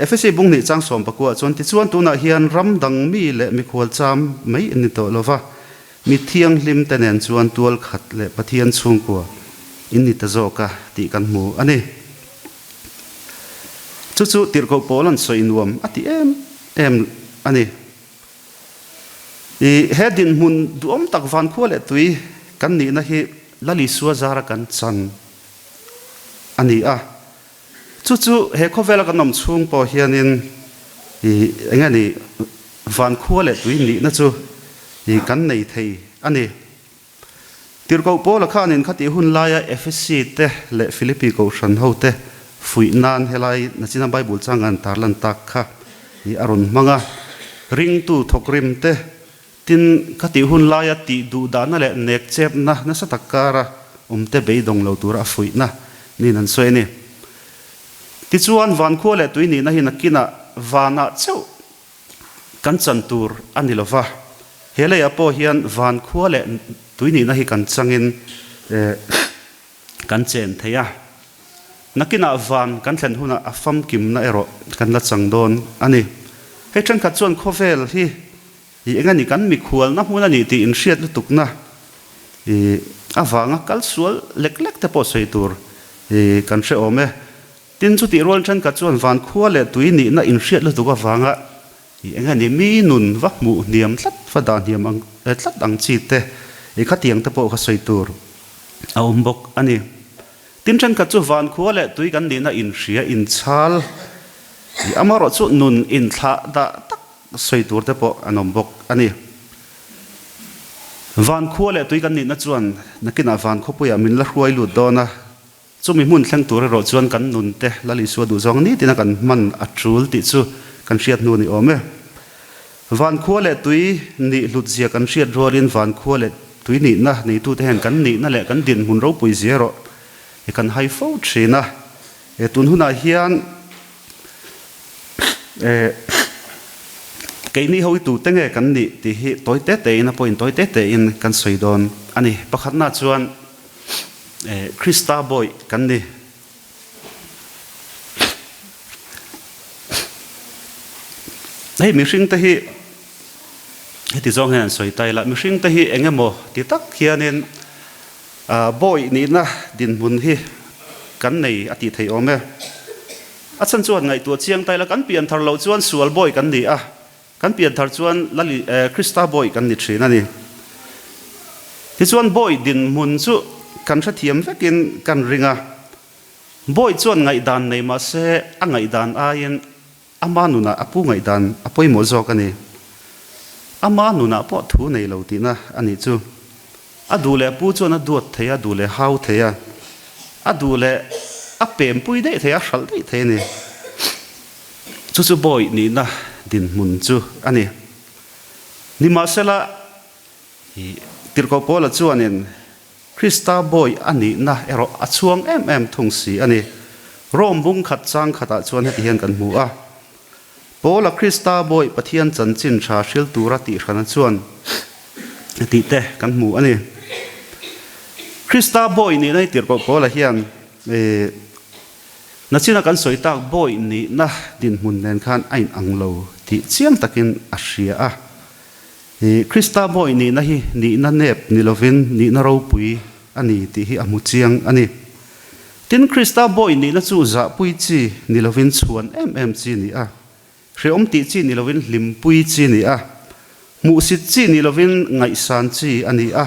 Efesi bung hnih chang sawm pakua chuan tichuan tunah hian ram dang mi leh mikhual cham mai in ni tawh lova, mi thianghlim te nen chuan tual khat leh Pathian chhungkua in ni ta zawk a tih kan hmu a ni. Chu chu tirhkoh pawl an sawi nuam a ti em em a ni. I he dinhmun duhawm tak vankhua leh tui kan nihna hi Lal Isua zara kan chan a ni a. Chu chu he khawvela kan awm chhung pawh hianin i eng nge ni vankhua leh tui nihna chu i kan nei thei a ni. Tirhkoh Paula khanin khatih hun laia Efesi te leh Philippi kohhran ho te fuih nan helai nachina Bible changa an tarlan tak kha hi a rawn hmang a. Ringtu thawkrim te tin khatih hun laia tih duh dahna leh nek chepna nasa tak kara awmte beidawng lo tura a fuihna niin an sawi a ni. Tichuan, vankhua leh tui nihna hi nakinah vanah chauh kan chan tur a ni lova, he leiah pawh hian vankhua leh tui nihna hi kan changin kan chen thei a. Nakinah van kan thlen hunah a famkimna erawh kan la chang dawn a ni. Hei thenkhat chuan khawvel hi I eng a ni kan mikhualna hmun a ni tih inhriat lutukna i avanga kal sual lek lek te pawh sawi tur i kan hre awm e. Tin chutih rual thenkhat chuan vankhua leh tui nihna inhriat lutuk avanga i eng a ni mi nun va hmuh hniam tlat va dah hniam ang tlat ang chi te i khatiang te pawh kha sawi tur a awm bawk a ni. Tin thenkhat chu vankhua leh tui kan nihna inhria inchhal i amaherawhchu nun inthlah dah tak Sawi tur te pawh an awm bawk a ni. Van khua leh tui kan nihna chuan nakinah van khawpuiah min la hruai lut dawn a, chumi hmun thleng tur erawh chuan kan nun te Lal Isua duhzawng nitin a kan hman a tul tih chu kan hriat hnu ni awm e. Van khua leh tui nih hlut zia kan hriat rualin van khua leh tui nihna neitute hian kan nihna leh kan dinhmun ropui zia erawh kan hai fo thin a. Tun hunah hian Eh, keini ho i tute nge kan nih tih hi tawi te te in a pawhin tawi te te in kan sawi dawn a ni. Pakhatna chuan eh, Krista bawih kan ni. Hei mihring te hi heti zawng hian an sawi ta ila, mihring te hi eng emaw ti tak hianin bawih nihna dinhmun hi kan nei a tih theih awm e. A chhan chuan ngaihtuah chiang ta ila kan pian thar loh chuan sual bawi kan ni a, kan pian thar chuan Lali Krista bawi kan ni thin a ni. Tichuan bawi dinhmun chu kan hrethiam vekin kan ring a, bawi chuan ngaihdan nei mahse a ngaihdan aiin ama nunah a pu ngaihdan a pawimawh zawk a ni. Ama nunah pawh thu nei lo tihna a nih chu. A duh leh pu chuan a duat thei a, duh leh hau thei a, a duh leh a pempui daih thei a, a hralh daih thei a ni. Chu chu bawih nihna dinhmun chu a ni. Nimahsela, Tirhkoh Paula chuanin Krista bawih a nihna erawh a chhuang em em thung si a ni. Rome bung khat chang khatah chuan heti hian kan hmu a. Paula Krista bawih Pathian chanchin tha hril tura tihhrana chuan tih te kan hmu a ni. Krista bawih nihna hi tirhkoh Paula hian nachina kan sawi tak bawih nihna dinhmun nen khan a inang lo tih chiang takin a hria a. Krista bawih nihna hi nihna nep ni lovin nihna ropui a ni tih hi a hmu chiang a ni. Tin, Krista bawih nihna chu zahpui chi ni lovin chhuan em em chi ni a, hreawm tih chi ni lovin hlimpui chi ni a, hmuhsit chi ni lovin ngaihsan chi a ni a,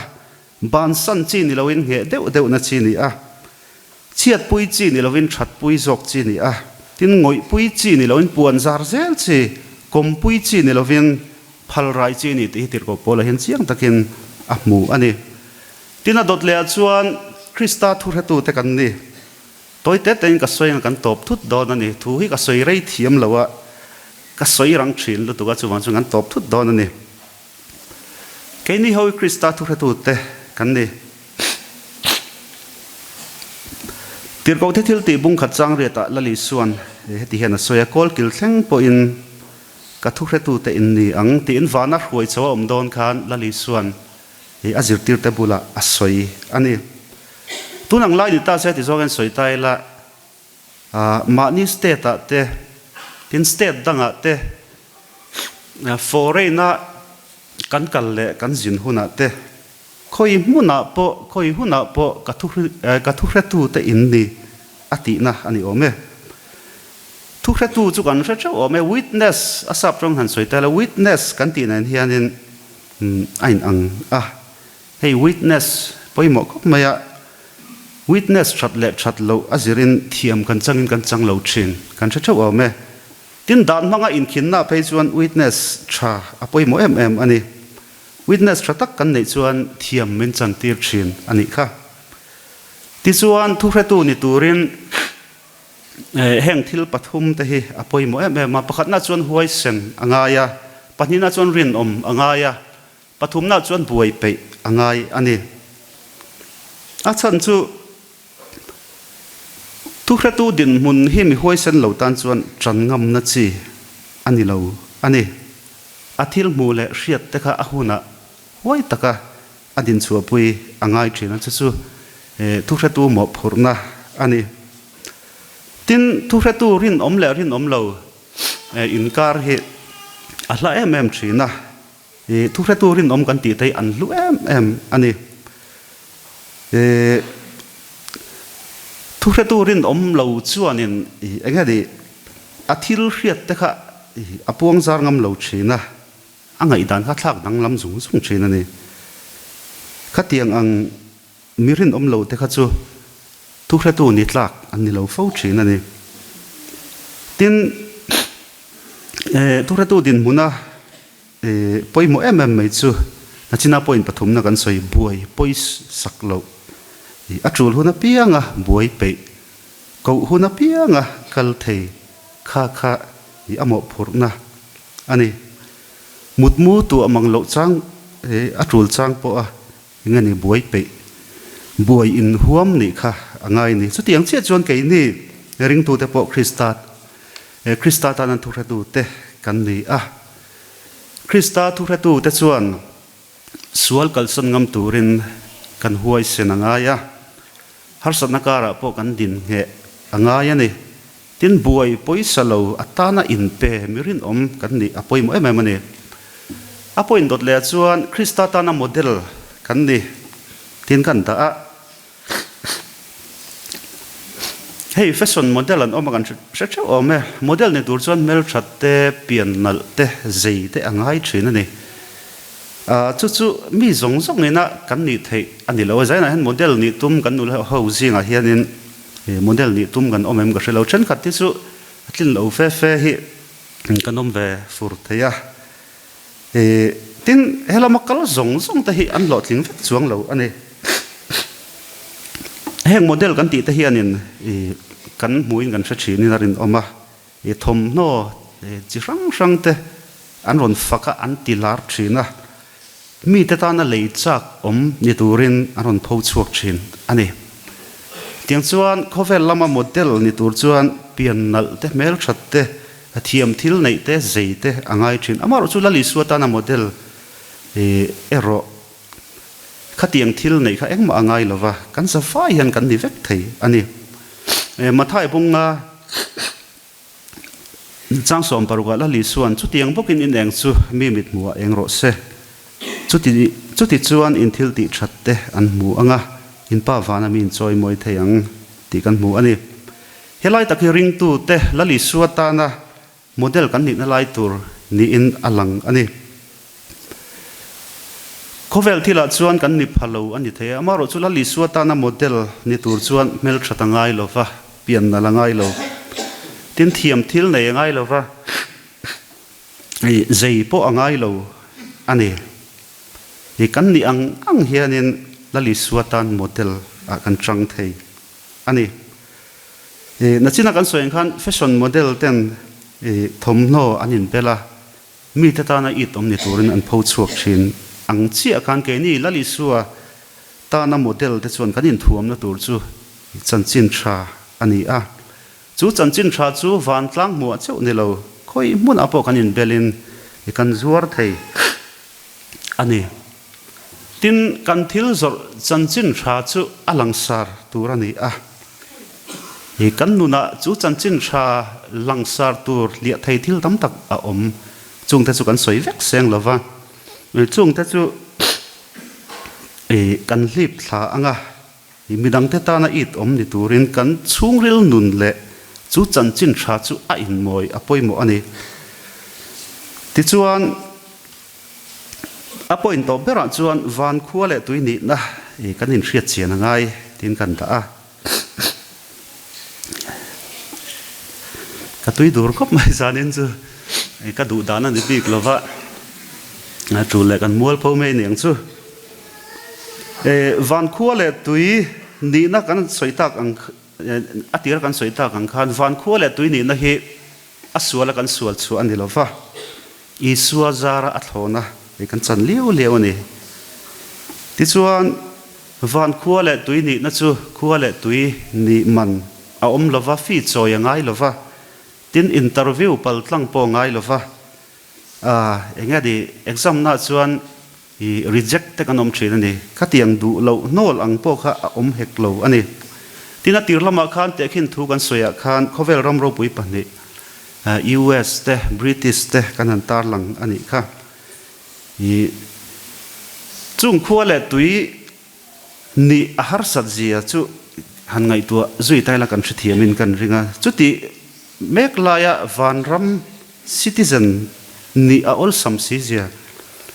bansan chi ni loin ngheh deuh deuhna chi ni a, chhiatpui chi ni lovin thatpui zawk chi ni a, tin, ngawihpui chi ni loin puan zar zel chi, kawmpui chi ni lovin phalrai chi ni tih hi tirhkoh Paula hian chiang takin a hmu a ni. Tin a dawt lehah chuan Krista thuhretute kan ni. Tawi te tein ka sawi anga kan tawp thut dawn a ni. Thu hi ka sawi rei thiam lo a, ka sawi rang thin lutuk a, chuvang chuan kan tawp thut dawn a ni. Keini ho hi Krista thuhretute kan ni. Tirhkohte thil tih bung khat chang riatah Lali Suan heti hian a sawi a, Kawlkil thleng pawhin ka thuhretute in ni ang tiin vana hruai chho a awm dawn khan Lali Suan Hi a zirtirte bulah a sawi a ni. Tun ang lai ni ta se ti zawngin sawi ta ila, mahni state ah te, tin state dangah te, foreign a kan kal leh kan zin hunah te, khawi hmunah pawh, khawi hunah pawh ka thu ka thuhretu te in ni a tihna a ni awm e. Thuhretu chu kan hre theuh awm e, witness a sap tawng han sawi ta ila, witness kan tih nen hianin Umm a in ang a, hei witness pawimawh khawp mai a, witness that leh that loh a zirin thiam kan changin kan chang lo thin, kan hre theuh awm e. Tin dan hmanga inkhinna phei chuan witness tha a pawimawh em em a ni. Witness tha tak kan neih chuan thiam min chan tir thin a nih kha. Tichuan thuhretu ni turin Heng thil pathum te hi a pawimawh em em a, pakhatna chuan huaisen a ngai a, pahnihna chuan rinawm a ngai a, pathumna chuan buai peih a ngai a ni. A chhan chu thuhretu dinhmun hi mi huaisen lo tan chuan ṭan ngamna chi a ni lo a ni. A thil hmuh leh hriat te kha a hunah huai taka a dinchhuahpui a ngai ṭhin a, chu chu thuhretu mawhphurhna a ni. Tin, thuhretu rinawm leh rinawm lo inkar hi a hla em em ṭhin a. I thuhretu rinawm kan tih te hi an hlu em em a ni. I thuhretu rinawm lo chuanin i eng nge ni a thil hriat te kha i a puang zar ngam lo thin a, a ngaihdan kha thlak danglam zung zung thin a ni. Khatiang ang mi rinawm lo te kha chu thuhretu ni tlak an ni lo fo thin a ni. Tin, thuhretu dinhmuna Pawimawh em em mai chu nachina point pathumna kan sawi buai pawi sak loh. A tul hun apianga buai peih, koh hun apianga kal thei kha kha i a mawhphurhna a ni. Mutmu tuah mang loh chang a tul chang pawha eng nge ni buai peih, buai inhuam nih kha a ngai ni. Chutiang chiah chuan keini ringtute pawh Krista Krista tan an thuhretute kan ni a. Krista thuhretute chuan sual kalsan ngam turin kan huaisen a ngai a, harsatna karah pawh kan din ngheh a ngai a ni. Tin, buai pawisa lo atana inpe mi rinawm kan nih a pawimawh em em a ni. A point dawt leh ah chuan Krista tana model kan ni tin kan dah a. Hei fashion model an awm a kan hre theuh awm e. Model ni tur chuan hmelthat te, pian nalh te, zei te a ngai thin a ni. Chu chu mi zawng zawng ina kan nih theih a ni lo a. Zainah hian model nih tum kan nula ho zingah hianin model nih tum kan awm em ka hre lo. Thenkhat hi chu a tlin lo fe fe hi kan awm ve fur thei a. Tin, helama kal zawng zawng te hi an hlawhtling vek chuang lo a ni. Heng model kan tih te hianin kan hmuhin kan hre thinin a rinawm a, thawmhnaw chi hrang hrang te an rawn fak a, an ti lar thin a, mite tana lei chak awm ni turin an rawn pho chhuak thin a ni. Tiang chuan khawvel lama model ni tur chuan pian nalh te, hmelthat te, A thiam thil neih te, zei te a ngai thin. Amaherawh chu Lal Isua tana model erawh khatiang thil neih kha engmah a ngai lova, kan zavai hian kan ni vek thei a ni. Mathai bunga Changsawm parukah Lal Isua'n chutiang bawkin in eng chu mi mit hmuhah eng rawh se. Chuti chuti chuan in thil tih that te an hmu anga, in pa vana mi in chawimawi thei ang tih kan hmu a ni. Helai tak hi ringtute Lal Isua tana model kan nihna lai tur niin a lang a ni. Khawvel thilah chuan kan ni pha lo a ni thei a, amaherawh chu Lal Isua tana model ni tur chuan hmelthat a ngai lo va, pian nalh a ngai lo, tin thiam thil nei a ngai lo va, zei pawh a ngai lo a ni. Kan nih ang ang hianin Lal Isua tan model ah kan chang thei a ni. Nachina kan sawi ang khan fashion model ten thawmhnaw an inbel a, mite tana it awm ni turin an pho chhuak thin ang chiah khan keini Lal Isua tana model te chuan kan inthuamna tur chu chanchin tha a ni a. Chu chanchin tha chu vantlang hmuah chauh ni lo, khawi hmunah pawh kan inbelin kan zuar thei a ni. Tin, kan thil zawrh chanchin tha chu a langsar tur a ni a. I kan nunah chu chanchin tha langsar tur hliah thei thil tam tak a awm. Chungte chu kan sawi vek seng lo va. Chungte chu i kan hlip thla ang a. I midangte tana it awm ni turin kan chhungril nun leh chu chanchin tha chu a inmawi a pawimawh a ni. Tichuan. A point tawp berah chuan van khua leh tui nihna i kan inhriat chian a ngai tiin kan dah a. Ka tui dur khawp mai zanin chu i ka duh dan a ni bik lova, a tul leh kan mual pho mai aniang chu. E van khua leh tui nihna kan sawi tak ang a tira kan sawi tak ang khan van khua leh tui nihna hi A sual a kan sual chhuah a ni lo va, Isua zara a thlawna hei kan chan liau liau a ni. Tichuan, Van khua leh tui nihna chu khua leh tui nih man a awm lova, fee chawi a ngai lova, tin interview pal tlang pawh a ngai lova, ah eng nge ni exam na chuan i reject te kan awm thin a ni. Khatiang duh loh hnawl ang pawh kha a awm hek lo a ni. Tin a tir lamah khan tehkhin thu kan sawiah khan khawvel ram ropui pahnih US te British te kan han tarlang a nih kha. I chung khua leh tui nih a harsat zia chu han ngaihtuah zui ta ila kan hrethiamin kan ring a. Chuti mek laia vanram citizen nih a awlsam si zia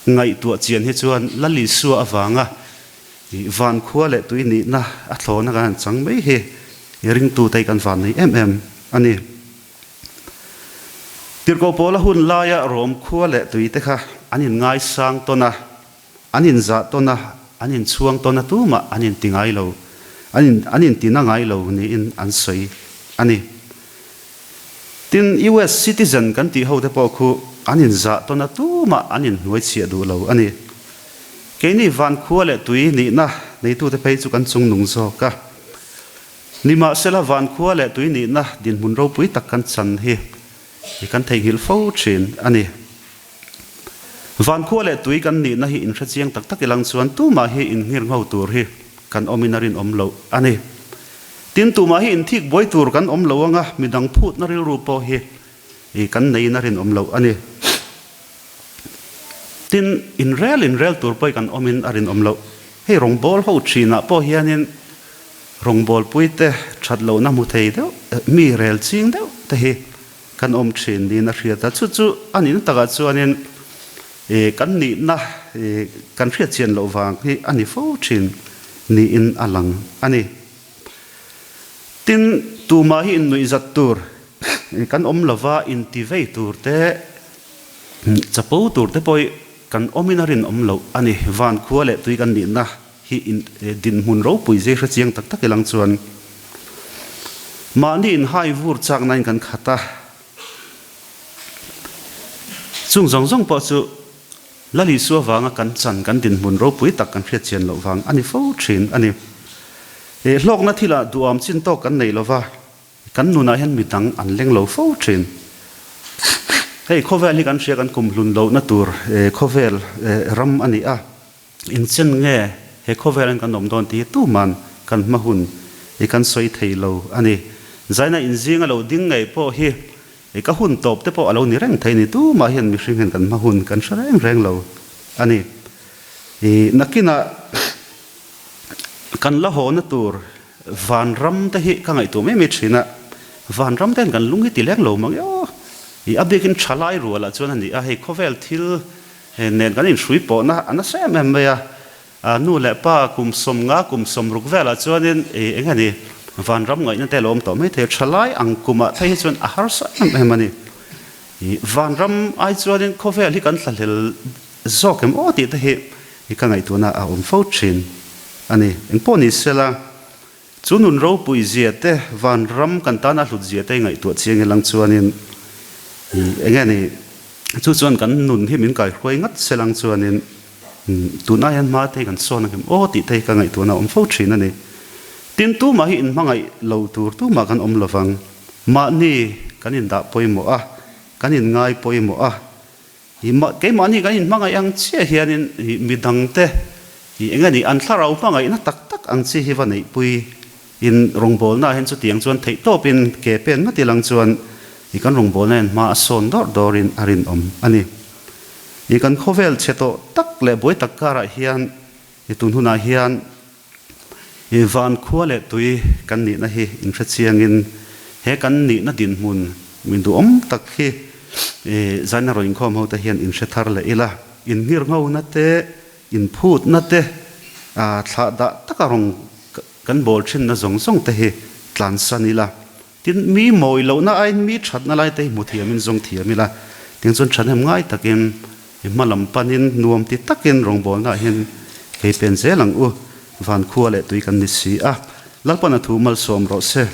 ngaihtuah chian hi chuan Lal Isua avanga van khua leh tui nihna a thlawna kan han chang mai hi ringtute hi kan van nei em em a ni. Tirhkoh Paula hun laia Rom khua leh tuite kha an inngaisang tawn a, an inzah tawn a, an inchhuang tawn a, tumah an inti ngai lo, an intina ngai lo niin an sawi a ni. Tin, US citizen kan tih hote pawh khu an inzah tawn a, tumah an inhnuaichhiah duh lo a ni. Keini van khua leh tui nihna neitute phei chu kan chungnung zawk a. Nimahsela vankhua leh tui nihna dinhmun ropui tak kan chan hi i kan theihnghilh fo thin a ni. Vankhua leh tui kan nihna hi inhre chiang tak tak ilang chuan tumah hi inngir ngho tur hi kan awmin a rinawm loh a ni. Tin, tumah hi inthik buai tur kan awm lo anga midang phutna rilru pawh hi i kan neiin a rinawm loh a ni. Tin, inrel inrel tur pawh hi kan awmin a rinawm loh. Hei rawngbawl ho thinah pawh hianin Rawngbawlpuite that lohna hmu thei deuh, mi rel ching deuh te hi kan awm thin niin a hriat a. Chu chu a nihna takah chuanin kan nihna kan hriat chian loh vang hi a ni fo thin niin a lang a ni. Tin, tumah hi innuihzat tur kan awm lova, intivei tur te, chapo tur te pawh hi kan awmin a rinawm loh a ni. Van khua leh tui kan nihna hi in dinhmun ropui zai hre chiang tak tak ilang chuan mahni in hai vur chak nain kan khat a, chung zawng zawng pawh chu Lal Isua vanga kan chan kan dinhmun ropui tak kan hriat chian loh vang a ni fo thin a ni. Hlawkna thilah duham chin tawk kan nei lova, Kan nunah hian midang an leng lo fo thin. Hei khawvel hi kan hria kan kum hlun lohna tur khawvel ram a ni a, engchen nge he khawvel hian kan awm dawn tih hi tuman kan hma hun i kan sawi thei lo a ni. Zaina inzing a lo ding ngei pawh hi ka hun tawp te pawh a lo ni reng thei ni, tumah hian mihring hian kan hma hun kan hre reng reng lo a ni. I nakinah kan la hawna tur Vanram te hi ka ngaihtuah mai mai thin a, vanram te hian kan lung hi ti leng lo mang e aw. I a biakin tha lai rualah chuan a ni a, hei khawvel thil nen kan inhrui pawhna a nasa em em mai a, nu leh pa kum sawmnga kum sawmruk velah chuanin i eng nge ni vanram ngaihna te a lo awm tawh mai thei a, tha lai ang kumah phei hi chuan a harsa em em a ni. I vanram ai chuanin khawvel hi kan thlahlel zawk em aw tih te hi i ka ngaihtuahna a awm fo thin a ni. Engpawh ni sela, chu nun ropui zia te, vanram kan tana hlut zia te i ngaihtuah chiang ilang chuanin i eng nge ni, chu chuan kan nun hi min kaihruai ngat selang chuanin tun aian hma te hi kan sawn ang em aw tih te hi ka ngaihtuahna a awm fo thin a ni. Tin, tumah hi inhmangaih lo tur tumah kan awm lovang. Mahni kan indah pawimawh a, kan inngai pawimawh a, I keimahni kan inhmangaih ang chiah hianin i midangte i eng a nih an thlarau hmangaihna tak tak ang chi hi va neihpui in rawngbawlnaah hian chutiang chuan theihtawpin ke pen ngawt ilang chuan i kan rawngbawlna hian hma a sawn dawrh dawrin a rinawm a ni. I kan khawvel chhe tawh tak leh buai tak karah hian i tun hunah hian I van khua leh tui kan nihna hi inhre chiangin he kan nihna dinhmun min duhawm tak hi zaina rawn inkhawm ho te hian inhre thar leh ila, inngirngona te, inphutna te, thlah dah taka rawn kan bawl thinna zawng zawng te hi tlansan ila. Tin, mi mawi lohna aiin mi thatna lai te hi hmu thiamin zawng thiam ila, tiang chuan thahnem ngai takin i hma lam panin nuam ti takin rawngbawlnaah hian kei pen zel ang u, van khua leh tui kan ni si a, Lalpan a thu malsawm rawh se.